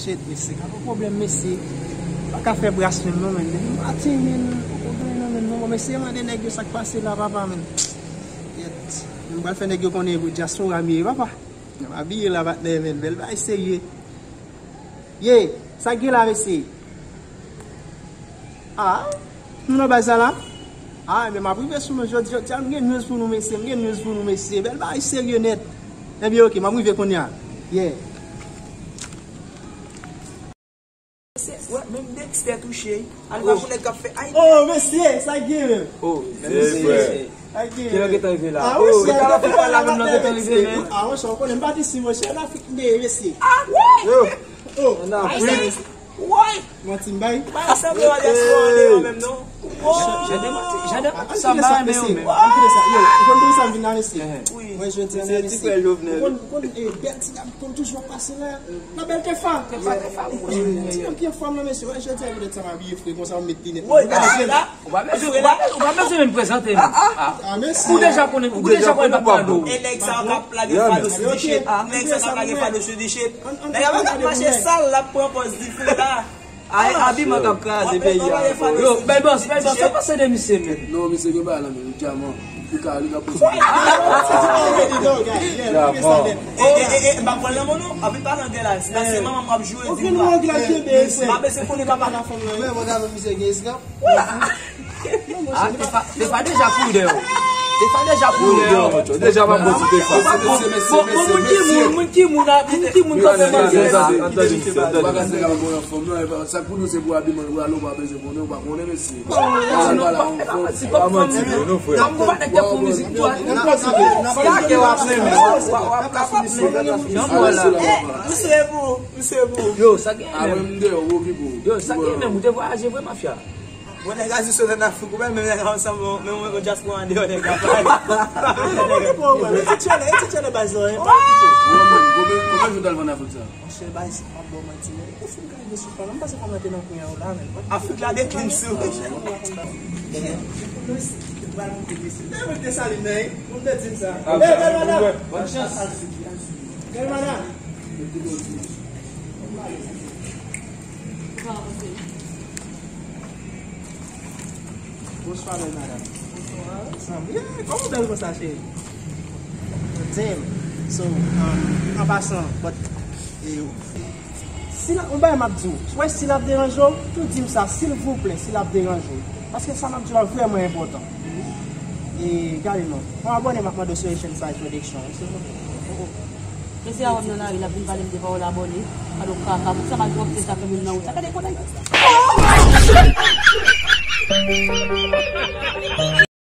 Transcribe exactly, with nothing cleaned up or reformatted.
Shit, mesye, ka pran pwoblèm, mesye. Pa ka fè bras menm non, men. Depi maten, men, poko gen nan men non. Bon, mesye, mande nèg yo sa k pase la, papa, men. Yèt. M pral fè nèg yo konnen pou dyaspora m ye, papa. M abiye la, patnè, men. Bèl bagay serye. Ye, sa k gen la, mesye? Ah, nou nan baz la la? Ah, men m ap rive sou nou jodi, jodi a, m gen news pou nou, mesye, m gen news pou nou, mesye. Bèl bagay serye nèt. Ebyen, oke, m ap rive kounye a. Yeah. Wè, menm Dexter touche. Al pa pou nèg k ap fè ay. Oh, mesye, sa k gen menm? Oh, mesye. Sa k gen menm? Kilè w gentan rive la? Ah, oh, mesye, sa k ap fè la menm nan gentan rive, men. Ah, monchè, ou konnen m pa t isi, monchè, an Afrik m te ye, mesye. Ah, wè! Yo! Oh! An Afrik? Woy! Manti m bay. Pa sanble w a dyaspora deyò menm non. Jan de manti, jan de manti sa m pa renmen yo menm. Ann kite sa, yo, ou konn poukisa m vin la, mesye? Mwen jodi a, mesye. Ou konn, ou konn, eh, bèl ti dam, konn toujou ap pase la. La bèl Tefa. Tefa, Tefa, wi. Ti dam ki anfòm la, mesye. Wè, jodi a, poutèt sa m abiye fre konsa, m met linèt. Woy, gade la. Ou pa bezwen, ou pa bezwen, ou pa bezwen menm prezante menm. Ah, mesye. Ou deja konnen, ou deja konnen m ap tande w. E nèg sa yo k ap lage fado sou diche. Nèg sa yo k ap lage fado sou diche. Nèg la pa t ap mache sal, l ap pran pòz dife la. Ay, abiman k ap kraze peyi a ankò. Yo, bèl bòs, bèl bòs, sa pase de misye menm? Non, misye gen bagay la menm, dyaman. Li ka, li ka poze. Dyaman. E, e, e, e, m pa pran lanmò non. Anpil pa nan gè la. Se manman m ap jwe, di m pa. M pa bezwen konnen papa. Men mwen ka misye gen eskanp. Ah, Tefa, Tefa deja kouri dèyè w. Tefa deja kouri dèyè w. Deja pa bon ti Tefa. Bon, bon, bon, moun ki moun, moun ki moun, moun ki moun k ap fè bagay. Bagay se ka bon anfòm non, sa k pou nou se pou abiman, ou ale ou pa bezwen konnen, ou pa konnen mesye. Non, non, pa manti, pa manti, non, frè. N ap konprann nèg k ap fè mizik tou a. N ap konprann. Misye pou, misye pou. Yo, sa gen menm. Yo, sa gen menm, ou te vwayaje vre, mafya? Bon, nèg a di sot ann Afrik, ou menm, menm nèg a ansanm, menm yon dyaspora andeyò nèg la pale. Ti tchèlè, ti tchèlè baz la, hein, pa okipe. Ou menm, konbyen, konbyen jou w t al ann Afrik sa? Monchè, baz, m ap ba w manti, men ou fin ka rive sou pale. M panse kòmante nan kwen an ou la, men. Afrik la deklin sou. Mwen te di m sa. Bèl madanm. Bèl madanm. Bonswa, bèl madanm. Bonswa. Kòman w bèl konsa, cheri? Damn. So, um, an pasan, but, e, si la, yon bagay m ap di w, wè, si l ap deranje w, tou di m sa, silvouplè, si l ap deranje w. Paske sa m ap di w la vrèman enpòtan. E, gade non. Yon abòne m ap mande w sou Asian Size Production, silvouplè. Mesye a wè m nan lari, l ap vin pale m de pawòl abòne. Gade w kaka, poukisa m al twòp tèt ak moun nan wout la? Gade kote.